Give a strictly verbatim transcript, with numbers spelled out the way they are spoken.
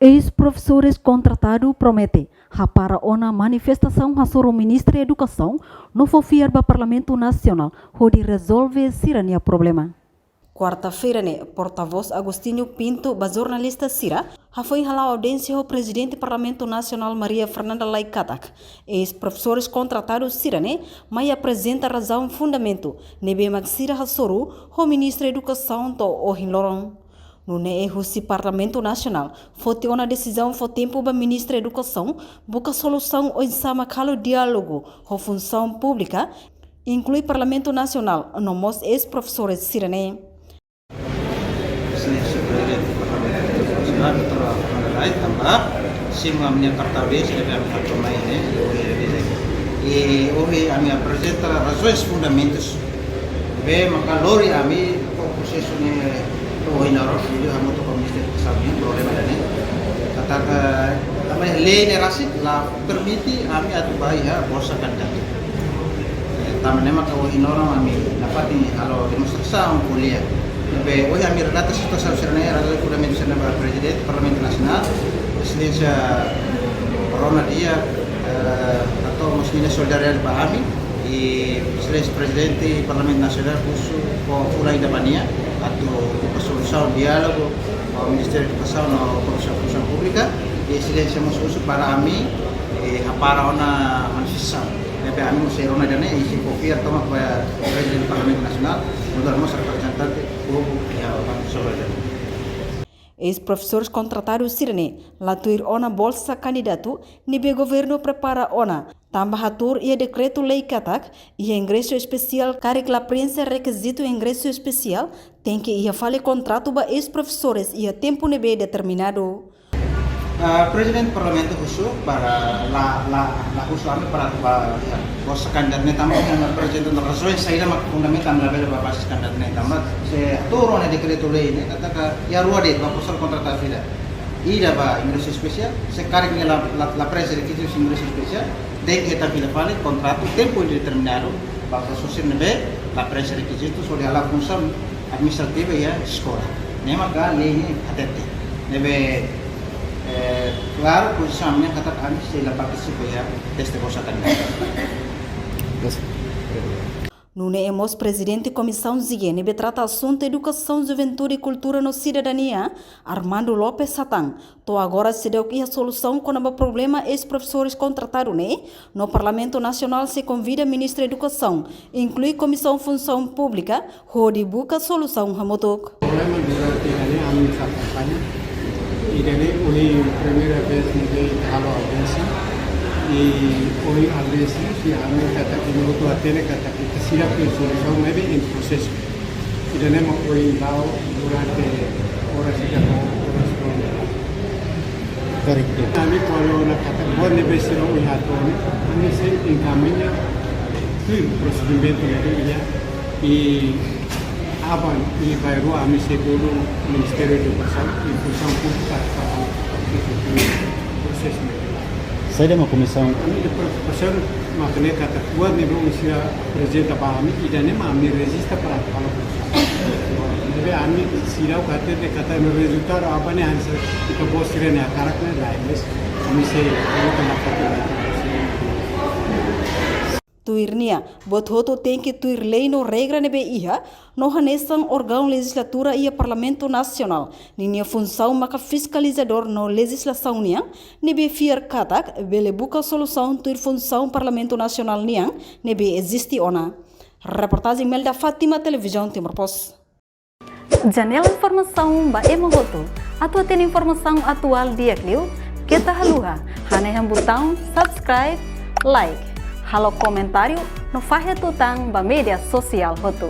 Eis-profesores kontratadu promete hapara ona manifestasaun hasoru Ministra Edukasaun no fó fiar ba Parlamentu Nasionál hodi rezolve sira-nia problema. Kuarta-feira ne'e, portavós Agostinho Pinto ba jornalista sira hafoin hala'o audiénsia ho Prezidente Parlamentu Nasionál Maria Fernanda Lay katak, eis-profesores kontratadu sira-ne'e mai aprezenta razaun fundamentu ne'ebé mak sira hasoru ho Ministra Edukasaun to'o ohin loron. Nune'e husi Parlamentu Nasionál foti ona desizaun fó tempu ba Ministra Edukasaun buka solusaun oinsá mak halo diálogu ho Funsaun Públika, inklui Parlamentu Nasionál no mós eis-profesores sira-ne'e. Señór Prezidente Parlamentu Nasionál, doutora Fernanda Lay, tanba simu ami-nia karta audiénsia ne'ebé ami hato'o mai ne'e, i ohin ne'e, i ohin ami aprezenta razoens fundamentus ne'ebé maka lori ami to'o prosesu ne'e to'o ohin loron, i hamutuk ho Ministra Edukasaun nian problema ida-ne'e. Katak, eh, tanba lei ne'e rasik la permite ami atu ba iha bolsa kandidatu. Eh, tanba ne'e maka ohin loron ami nafatin halo demonstrasaun ko'alia. Ne'ebé ohin ami relata situasaun sira-ne'e, razaun fundamentu sira-ne'e ba Prezidente Parlamentu Nasionál, Exelénsia rona di'ak, eh, hato'o mós ninia solidariedade ba ami, i Exelénsia Prezidente Parlamentu Nasionál husu fó fulan ida ba nia atu buka solusaun diálogu ho Ministériu Edukasaun no Komisaun Funsaun Públika, i Exelénsia mós husu para ami, eh, hapara ona manifestasaun. Ne'ebé ami mós sei rona ida-ne'e, i sei fó fiar tomak ba Prezidente Parlamentu Nasionál, nu'udar mós reprezentante povu iha Banku Sentral. Eis-profesores kontratadu sira-ne'e la tuir ona bolsa kandidatu ne'ebé governu prepara ona, tanba hatuur iha dekretu-lei katak iha ingresu espesiál, karik la prienxe rekizitu ingresu espesiál, tenke iha fali kontratu ba eis-profesores iha tempu ne'ebé determinadu. Ah, Prezidente Parlamentu husu para la, la, la husu ami para ba, ya, bolsa kandidatu ne'e tanba ami aprezenta razaun saida mak fundamentu ami labele ba basis kandidatu ne'e tanba se hatuur ona dekretu-lei ne'e katak iha rua de'it ba prosesu kontratadu ida. Ida ba ingresu espesiál, se karik ne'e la, la, la prienxe rekizitu ingresu espesiál, tenke hetan fila fali kontratu tempu indeterminadu ba profesór ne'ebé la prienxe rekizitu, só hodi hala'o funsaun administrativa iha eskola. Ne'e maka lei ne'e hatete. Ne'ebé, eh, klaru, pozisaun ami katak ami sei la partisipa iha teste bolsa kandidatu. Nune'e mós Prezidente Komisaun Zigen ne'ebé trata asuntu Edukasaun, Juventude, Kultura no Sidadania, Armando Lopes hatán, to'o agora seidauk iha solusaun kona-ba problema eis-profesores kontratadu ne'e, no Parlamentu Nasionál sei konvida Ministra Edukasaun, inklui Komisaun Funsaun Públika, hodi buka solusaun hamutuk. Problema durante ne'e ami sa kampaña, i ne'e ohin primeira vez ne'ebé halo audiénsia, i ohin audiénsia, i ami katak imi hotu hatene katak ita seidauk iha solusaun, maibé em prosesu. Ida-ne'e mak ohin la'o durante oras ida ka oras rua. Korektu. Ami kuandu ona katak buat ne'ebé sira ohin hato'o ne'e, ami sei enkamiña tuir prosedimentu ne'ebé iha, i aban i bainrua ami sei bolu Ministériu Edukasaun i Funsaun Públika para prosesu ne'e. Saida mak komisaun? Ami-nia preokupasaun mak ne'e katak buat ne'ebé ohin sira aprezenta ba ami, ida-ne'e mak ami rejista para halo prosesu. Ne'ebé ami seidauk hatete katak rezultadu aban ne'e hanesan ita-boot sira-nia hakarak ne'e lae, mas ami sei, ami tenke fatin. Tuir nia, buat hotu tenke tuir lei no regra ne'ebé iha, no hanesan órgaun lejizlatura iha Parlamentu Nasionál, ninia funsaun maka fiskalizadór no lejizlasaun nian, ne'ebé fiar katak bele buka solusaun tuir funsaun Parlamentu Nasionál nian ne'ebé eziste ona. Reportajen Melda Fátima, Televizaun Timor Post. Janela informasaun ba ema hotu. Atu hatene informasaun atuál di'ak liu, keta haluha hanehan butaun subscribe, like, halo komentáriu no fahe tutan ba média sosiál hotu.